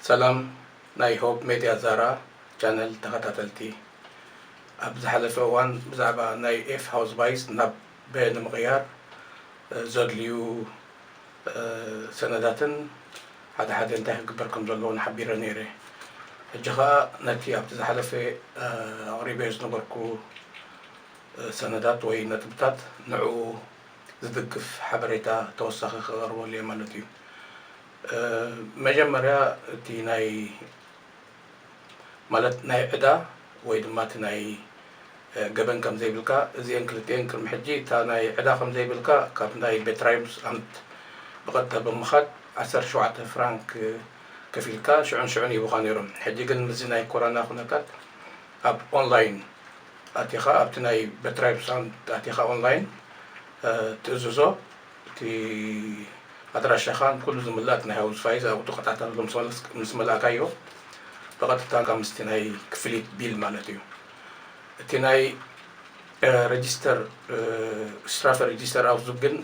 ሰላም ናይ ሆፕ ሜድያ ዛራ ቻነል ተኸታተልቲ፣ ኣብ ዝሓለፈ እዋን ብዛዕባ ናይ ኤፍ ሃውዝባይስ ናብ በ ንምቕያር ዘድልዩ ሰነዳትን ሓደ ሓደ እንታይ ክግበር ከም ዘለዎን ሓቢረ ነይረ። ሕጂ ኸኣ ነቲ ኣብቲ ዝሓለፈ ኣቕሪበዮ ዝነበርኩ ሰነዳት ወይ ነጥብታት ንዕኡ ዝድግፍ ሓበሬታ ተወሳኺ ክቐርበሉ እየ ማለት እዩ። መጀመርያ እቲ ናይ ማለት ናይ ዕዳ ወይ ድማ እቲ ናይ ገበን ከም ዘይብልካ፣ እዚአን ክልቲአን ቅድሚ ሕጂ እታ ናይ ዕዳ ከም ዘይብልካ ካብ ናይ ቤትራይምስ ኣምት ብቐጥታ ብምኻድ ዓሰርተ ሸውዓተ ፍራንክ ከፊልካ ሽዑን ሽዑን ይቡኻ ነይሮም። ሕጂ ግን ምስዚ ናይ ኮሮና ኩነታት ኣብ ኦንላይን ኣቲኻ ኣብቲ ናይ ቤትራይምስ ኣምት ኣቲኻ ኦንላይን ትእዝዞ እቲ ኣድራሻኻን ኩሉ ዝምላእ ናይ ሃውዝባይስ ኣብኡ ትከታተሎ ምስ መላእካዮ ብቐጥታ ምስቲ ናይ ክፍሊት ቢል ማለት እዩ። እቲ ናይ ረጅስተር ስትራፈ ረጅስተር ኣውዙግ ግን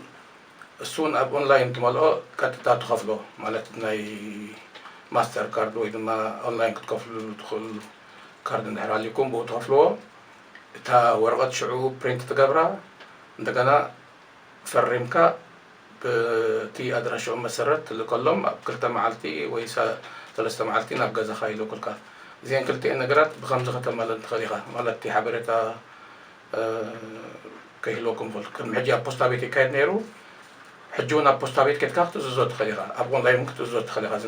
እሱ እውን ኣብ ኦንላይን ትመልኦ ቀጥታ ትኸፍሎ ማለት ናይ ማስተር ካርድ ወይ ድማ ኦንላይን ክትከፍሉ ትኽእሉ ካርድ እንድሕር ሃልዩኩም ብኡ ትኸፍልዎ። እታ ወረቐት ሽዑ ፕሪንት ትገብራ እንደገና ፈሪምካ ብቲ ኣድራሽኦም መሰረት ትልእከሎም ኣብ ክልተ መዓልቲ ወይ ሰለስተ መዓልቲ ናብ ገዛኻ ይልኩልካ። እዚአን ክልቲአን ነገራት ብከምዚ ከተማለን ትኽእል ኢኻ ማለት እቲ ሓበሬታ ከይህልወኩም ይኽእል። ቅድሚ ሕጂ ኣብ ፖስታ ቤት ይካየድ ነይሩ። ሕጂ እውን ኣብ ፖስታ ቤት ኬድካ ክትእዝዞ ትኽእል ኢኻ። ኣብ ኦንላይን እውን ክትእዝዞ ትኽእል ኢኻ። እዚ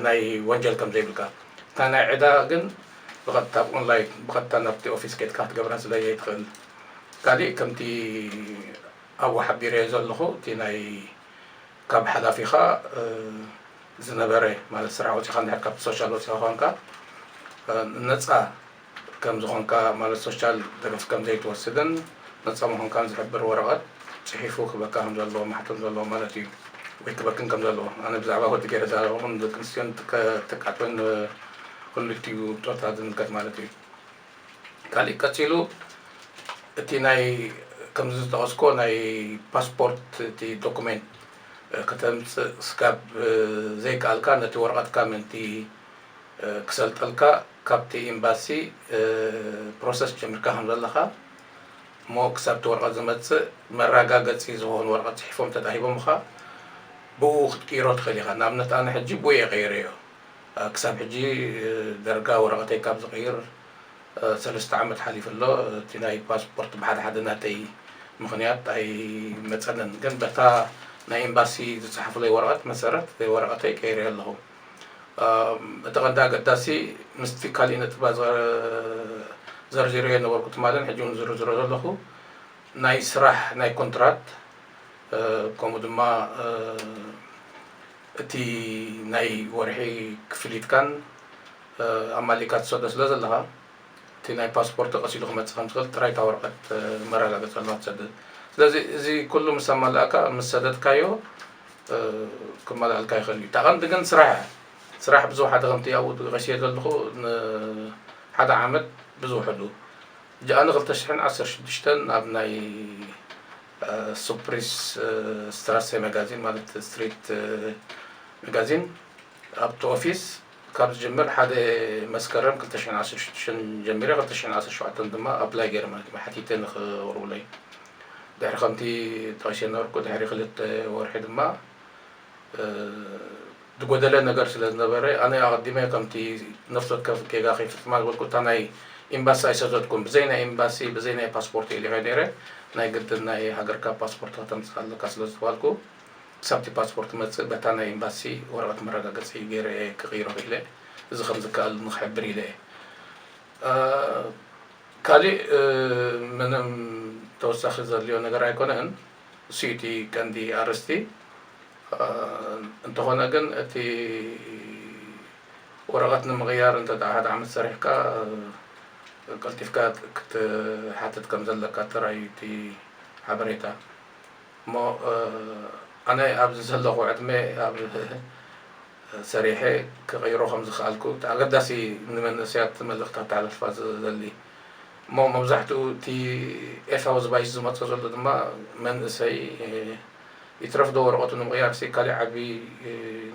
ናይ ወንጀል ከም ዘይብልካ እታ ናይ ዕዳ ግን ብቐጥታ ኣብ ኦንላይን ብቐጥታ ናብቲ ኦፊስ ኬድካ ክትገብራ ስለ ዘይትኽእል። ካሊእ ከምቲ ኣብኡ ሓቢረዮ ዘለኹ እቲ ናይ ካብ ሓላፊኻ ዝነበረ ማለት ስራሕ ወፂኻ እንድሕር ካብቲ ሶሻል ወፂኻ ኾንካ ነፃ ከም ዝኾንካ ማለት ሶሻል ደገፍ ከም ዘይትወስድን ነፃ ምዃንካን ዝሕብር ወረቐት ፅሒፉ ክበካ ከም ዘለዎ ማሕተም ዘለዎ ማለት እዩ ወይ ክበክን ከም ዘለዎ ኣነ ብዛዕባ ወዲ ገይረ ዛረበኹም ደቂ ኣንስትዮን ተቃጥበን ክልቲኡ ጦታ ዝምልከት ማለት እዩ። ካሊእ ቀፂሉ እቲ ናይ ከምዚ ዝጠቐስኮ ናይ ፓስፖርት እቲ ዶኩሜንት ከተምፅእ ስጋብ ዘይከኣልካ ነቲ ወረቐትካ ምእንቲ ክሰልጠልካ ካብቲ ኤምባሲ ፕሮሰስ ጀሚርካ ከም ዘለኻ እሞ ክሳብ እቲ ወረቐት ዝመፅእ መረጋገፂ ዝኾኑ ወረቐት ፅሒፎም ተታሂቦምኻ ብኡ ክትቅይሮ ትኽእል ኢኻ። ንኣብነት ኣነ ሕጂ ብኡ እየ ቀይረዮ። ክሳብ ሕጂ ደርጋ ወረቐተይ ካብ ዝቕይር ሰለስተ ዓመት ሓሊፉ ኣሎ። እቲ ናይ ፓስፖርት ብሓደ ሓደ ናተይ ምኽንያት ኣይመፀንን፣ ግን በታ ናይ ኤምባሲ ዝፀሓፉለይ ወረቐት መሰረት ወረቐተይ ቀይረ ኣለኹ። እቲ ቀንዲ ኣገዳሲ ምስቲ ካሊእ ነጥባ ዘርዚረዮ ነበርኩ ትማልን ሕጂ እውን ዝርዝሮ ዘለኹ ናይ ስራሕ ናይ ኮንትራት ከምኡ ድማ እቲ ናይ ወርሒ ክፍሊትካን ኣማሊእካ ትሰዶ ስለ ዘለኻ እቲ ናይ ፓስፖርት ቀሲሉ ክመፅእ ከም ዝኽእል ጥራይ እታ ወረቐት መረጋገፂ ኣለዋ ትሰድድ። ስለዚ እዚ ኩሉ ምስ ኣማላእካ ምስ ሰደድካዮ ክመላእልካ ይኽእል እዩ። እታ ቀንዲ ግን ስራሕ እያ። ስራሕ ብዝወሓደ ከምቲ ኣብኡ ጠቒሰዮ ዘለኹ ንሓደ ዓመት ብዝውሕዱ ሕጂ ኣነ ክልተ ሽሕን ዓሰርተ ሽዱሽተን ኣብ ናይ ሱፕሪስ ስትራሰ መጋዚን ማለት ስትሪት መጋዚን ኣብቲ ኦፊስ ካብ ዝጅምር ሓደ መስከረም ክልተ ሽሕን ዓሰርተ ሽዱሽተን ጀሚረ ክልተ ሽሕን ዓሰርተ ሸውዓተን ድማ ኣፕላይ ገይረ ማለት እዩ ሓቲተ ንኽቕርቡለይ። ድሕሪ ከምቲ ጠቒሰ ነበርኩ ድሕሪ ክልተ ወርሒ ድማ ዝጎደለ ነገር ስለ ዝነበረ ኣነ ኣቐዲመ ከምቲ ነፍሲ ወከፍ ጌጋ ከይፍፅማ ዝበልኩ እታ ናይ ኤምባሲ ኣይሰደድኩን ብዘይ ናይ ኤምባሲ ብዘይ ናይ ፓስፖርት እየ ልኢኸ ነይረ። ናይ ግድን ናይ ሃገርካ ፓስፖርት ከተምፅእ ኣለካ ስለ ዝተባልኩ ክሳብ እቲ ፓስፖርት መፅእ በታ ናይ ኤምባሲ ወረቐት መረጋገፂ ገይረ እየ ክቕይሮ ክኢለ። እዚ ከም ዝከኣል ንክሕብር ኢለ እየ። ካሊእ ምንም ተወሳኺ ዘድልዮ ነገር ኣይኮነን። እሱ እቲ ቀንዲ ኣርእስቲ። እንተኾነ ግን እቲ ወረቐት ንምቕያር እንተ ሓደ ዓመት ሰሪሕካ ቀልጢፍካ ክትሓትት ከም ዘለካ ጥራይ እቲ ሓበሬታ። እሞ ኣነ ኣብዚ ዘለኹ ዕድመ ኣብ ሰሪሐ ክቕይሮ ከም ዝኽኣልኩ እቲ ኣገዳሲ ንመንእሰያት መልእኽቲ ክተሓላልፋ ዝደሊ። እሞ መብዛሕትኡ እቲ ኤፍ ሃውዝባይስ ዝመፅእ ዘሎ ድማ መንእሰይ ይትረፍ ዶ ወረቐቱ ንምቕያር ሲ ካሊእ ዓብዪ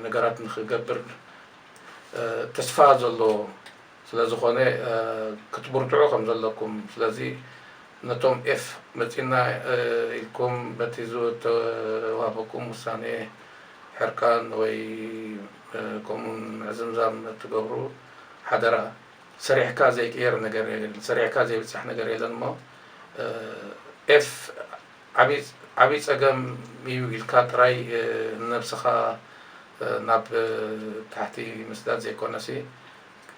ነገራት ንክገብር ተስፋ ዘሎ ስለ ዝኾነ ክትብርትዑ ከም ዘለኩም። ስለዚ ነቶም ኤፍ መጺና ኢልኩም በቲ ዝተዋህበኩም ውሳኔ ሕርቃን ወይ ከምኡን ምዕዝምዛም ትገብሩ ሓደራ። ሰሪሕካ ዘይቅየር ነገር የለን፣ ሰሪሕካ ዘይብጻሕ ነገር የለን። እሞ ኤፍ ዓብዪ ጸገም እዩ ኢልካ ጥራይ ንነብስኻ ናብ ታሕቲ ምስዳድ ዘይኮነሲ፣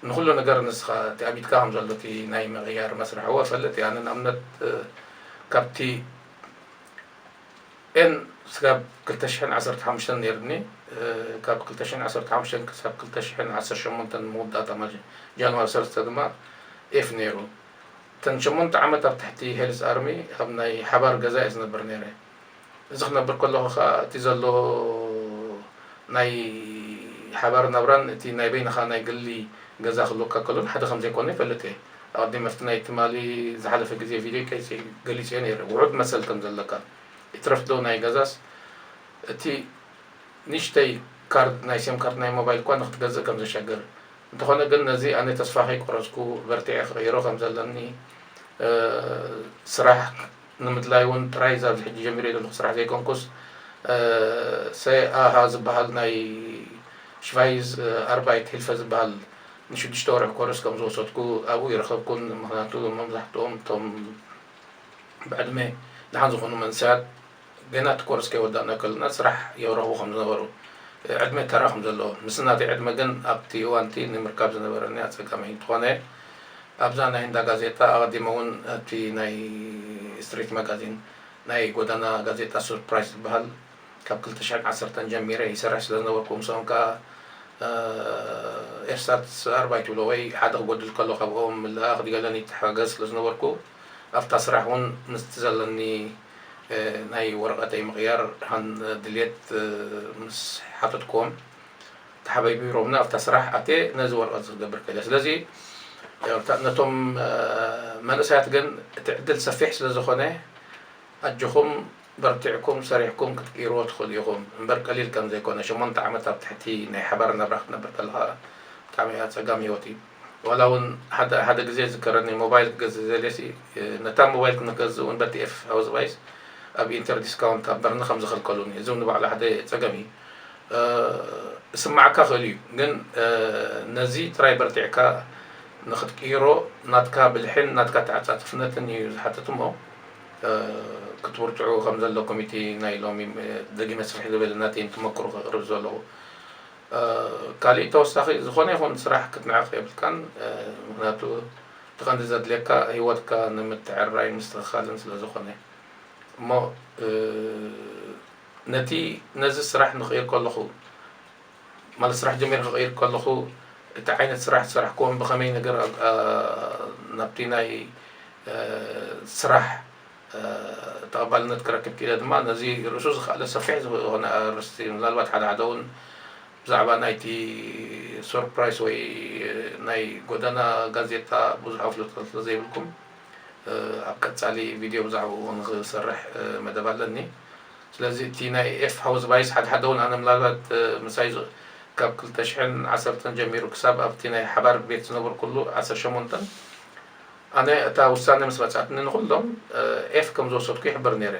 ንኹሉ ነገር ንስኻ እቲ ኣብ ኢድካ ከም ዘሎ እቲ ናይ ምቕያር መስርሕ። እወ፣ እፈልጥ እየ። ኣነ ንኣብነት ካብቲ ኤን ስጋብ ክልተ ሽሕን ዓሰርተ ሓሙሽተን ነይርኒ። ካብ ክልተ ሽሕን ዓሰርተ ሓሙሽተን ክሳብ ክልተ ሽሕን ዓሰርተ ሸሞንተን መወዳእታ ማለት እዩ። ጃንዋሪ ሰለስተ ድማ ኤፍ ነይሩ። እተን ሸሞንተ ዓመት ኣብ ትሕቲ ሄልስ ኣርሚ ኣብ ናይ ሓባር ገዛ እየ ዝነብር ነይረ። እዚ ክነብር ከለኹ ኸዓ እቲ ዘሎ ናይ ሓባር ናብራን እቲ ናይ በይንኻ ናይ ግሊ ገዛ ክህልወካ ከሎን ሓደ ከም ዘይኮነ ይፈልጥ እየ። ኣቐዲመ ኣብቲ ናይ ትማሊ ዝሓለፈ ግዜ ቪድዮ ቀይጸ-፣ ገሊጸዮ ነይረ። ውሑድ መሰል ከም ዘለካ። ይትረፍ ዶ ናይ ገዛስ እቲ ንእሽተይ ካርድ፣ ናይ ሴም ካርድ ናይ ሞባይል እኳ ንክትገዝእ ከም ዘሸግር። እንተኾነ ግን ነዚ ኣነ ተስፋ ከይቆረጽኩ በርቲዐ ክቕይሮ ከም ዘለኒ፣ እ፣ ስራሕ ንምድላይ እውን ጥራይ እዛ ኣብዚ ሕጂ ጀሚረ ዘለኹ ስራሕ ዘይኮንኩስ፣ እ፣ ሰ-፣ ኣሃ ዝበሃል ናይ ሽቫይዝ፣ እ፣ ኣርባይት ሂልፈ ዝበሃል ንሽዱሽተ ወርሒ ኮርስ ከም ዝወሰድኩ ኣብኡ ይረኸብኩን። ምኽንያቱ መብዛሕትኦም እቶም ብዕድመ ደሓን ዝኾኑ መንእሰያት ገና እቲ ኮርስ ከይወዳእና ከለና ስራሕ ይረኽቡ ከም ዝነበሩ፣ ዕድመ ተራ ከም ዘለዎ፣ ምስ ናተይ ዕድመ ግን ኣብቲ እዋንቲ ንምርካብ ዝነበረኒ ኣጸጋሚ እንተኾነ፣ ኣብዛ ናይ ህንዳ ጋዜጣ ኣቐዲመ እውን ኣብቲ ናይ ስትሪት ማጋዚን ናይ ጎደና ጋዜጣ ሱርፕራይዝ ዝበሃል ካብ ክልተ ሽሕን ዓሰርተን ጀሚረ ይሰርሕ ስለ ዝነበርኩ፣ ምስኦም ከኣ፣ እ፣ ኤርሳት ኣርባይ ትብሎ ወይ ሓደ ክጎድል ከሎ ካብኦም ምልኣኽ ድገለን ይተሓጋገዝ ስለ ዝነበርኩ፣ ኣብታ ስራሕ እውን ምስቲ ዘለኒ፣ እ፣ ናይ ወረቐተይ ምቕያር ሃን-፣ ድልየት፣ እ፣ ምስ ሓተትኩዎም፣ ተሓባቢሮምኒ ኣብታ ስራሕ ኣትየ ነዚ ወረቐት እዚ ክገብር ክእለ። ስለዚ፣ እ፣ ነቶም፣ እ፣ መንእሰያት ግን እቲ ዕድል ሰፊሕ ስለ ዝኾነ፣ ኣጆኹም በርቲዕኩም ሰሪሕኩም ክትቅይርዎ ትኽእሉ ኢኹም። እምበር ቀሊል ከም ዘይኮነ፣ ሸሞንተ ዓመት ኣብ ትሕቲ ናይ ሓባር ናብራ ክትነብር ከለኻ ብጣዕሚ ኣጸጋሚ ህይወት እዩ። ዋላ እውን ሓደ፣ ሓደ ግዜ ዝከረኒ ሞባይል ክገዝእ ዘልየሲ፣ ነታ ሞባይል ክንገዝእ እውን በቲ ኤፍ ሃውስ ባይስ ኣብ ኢንተር ዲስካውንት ኣብ በርኒ ከም ዝኸልከሉኒ። እዚ እውን ንባዕሉ ሓደ ጸገም እዩ። እ፣ እስማዓካ ክእል እዩ፣ ግን፣ እ፣ ነዚ ጥራይ በርቲዕካ ንኽትቅይሮ ናትካ ብልሕን ናትካ ተዓጻጽፍነትን እዩ ዝሓትት እሞ፣ እ፣ ክትብርትዑ ከም ዘለኩም እቲ ናይ ሎሚ፣ እ፣ ደጊመ ስፍሕ ዝበለ ናተይ ተመክሮ ከቕርብ ዘለኹ። እ፣ ካሊእ ተወሳኺ ዝኾነ ይኹን ስራሕ ክትንዕቕ የብልካን፣ እ፣ ምኽንያቱ እቲ ቀንዲ ዘድልየካ ህይወትካ ንምትዕርራይ ምስትኽኻልን ስለ ዝኾነ። እሞ፣ እ፣ ነቲ፣ ነዚ ስራሕ ንኽእል ከለኹ፣ ማለት ስራሕ ጀሚረ ክቕይር ከለኹ፣ እቲ ዓይነት ስራሕ ዝሰራሕክዎም ብኸመይ ነገር ኣብ፣ ኣ፣ ናብቲ ናይ፣ እ፣ ስራሕ፣ እ፣ ተቐባልነት ክረክብ ክኢለ ድማ ነዚ ርእሱ ዝኸኣለ ሰፊሕ ዝኾነ ኣርእስቲ፣ ምናልባት ሓደ ሓደ እውን ብዛዕባ ናይቲ ሱርፕራይስ ወይ ናይ ጎደና ጋዜጣ ብዙሕ ኣፍልጦ ስለ ዘይብልኩም፣ እ፣ ኣብ ቀጻሊ ቪድዮ ብዛዕባኡ እውን ክሰርሕ፣ እ፣ መደብ ኣለኒ። ስለዚ እቲ ናይ ኤፍ ሃውስ ባይስ ሓደ ሓደ እውን ኣነ ምናልባት፣ እ፣ ምሳይ ዝ-፣ ካብ ክልተ ሽሕን ዓሰርተን ጀሚሩ ክሳብ ኣብቲ ናይ ሓባር ቤት ዝነበርኩሉ ዓሰርተ ሸሞንተን ኣነ እታ ውሳነ ምስ መጻትኒ ንኹሎም፣ እ፣ ኤፍ ከም ዝወሰድኩ ይሕብር ነይረ።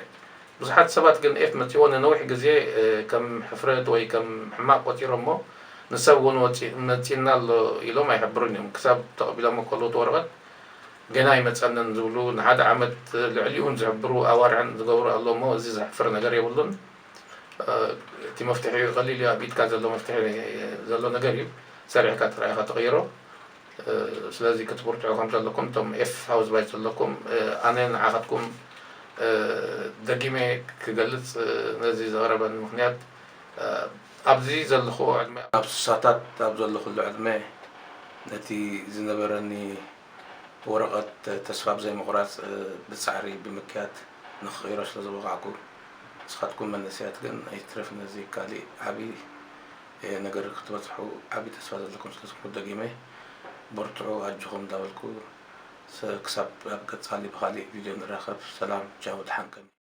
ብዙሓት ሰባት ግን ኤፍ መጺዎ ንነዊሕ ግዜ፣ እ፣ ከም ሕፍረት ወይ ከም ሕማቕ ቆጺሮሞ፣ ንሰብ እውን ወጺ-፣ መጺና ኣሎ ኢሎም ኣይሕብሩን እዮም። ክሳብ ተቐቢሎሞ ከለዉ እቲ ወረቐት ገና ኣይመጸንን ዝብሉ፣ ንሓደ ዓመት ልዕሊኡን ዝሕብሩ ኣዋርሕን ዝገብሩ ኣሎ እሞ፣ እዚ ዘሕፍር ነገር የብሉን። እ፣ እቲ መፍትሒ ቀሊል እዩ፣ ኣብ ኢድካ ዘሎ መፍትሒ ዘሎ ነገር እዩ። ሰሪሕካ ጥራይ ኢኻ ትቕይሮ። እ፣ ስለዚ ክትብርትዑ ከም ዘለኩም፣ እቶም ኤፍ ሃውስ ባይት ዘለኩም፣ እ፣ ኣነ ንዓኻትኩም፣ እ፣ ደጊመ ክገልጽ፣ እ፣ ነዚ ዘቕረበኒ ምኽንያት፣ እ፣ ኣብዚ ዘለኹ ዕድመ፣ ኣብ ስሳታት ኣብ ዘለኹሉ ዕድመ ነቲ ዝነበረኒ ወረቐት ተስፋ ብዘይምቑራጽ፣ እ፣ ብጻዕሪ ብምክያድ ንኽቕይሮ ስለ ዝበቓዕኩ፣ ንስኻትኩም መንእሰያት ግን ኣይትረፍ ነዚ ካሊእ ዓቢ፣ እ፣ ነገር ክትበጽሑ ዓቢ ተስፋ ዘለኩም ስለ ዝኾንኩ ደጊመ በርትዑ ኣጆኹም እንዳበልኩ፣ ስ-፣ ክሳብ ኣብ ቀጻሊ ብኻሊእ ቪድዮ ንራኸብ። ሰላም፣ ቻው፣ ደሓን ከኑ።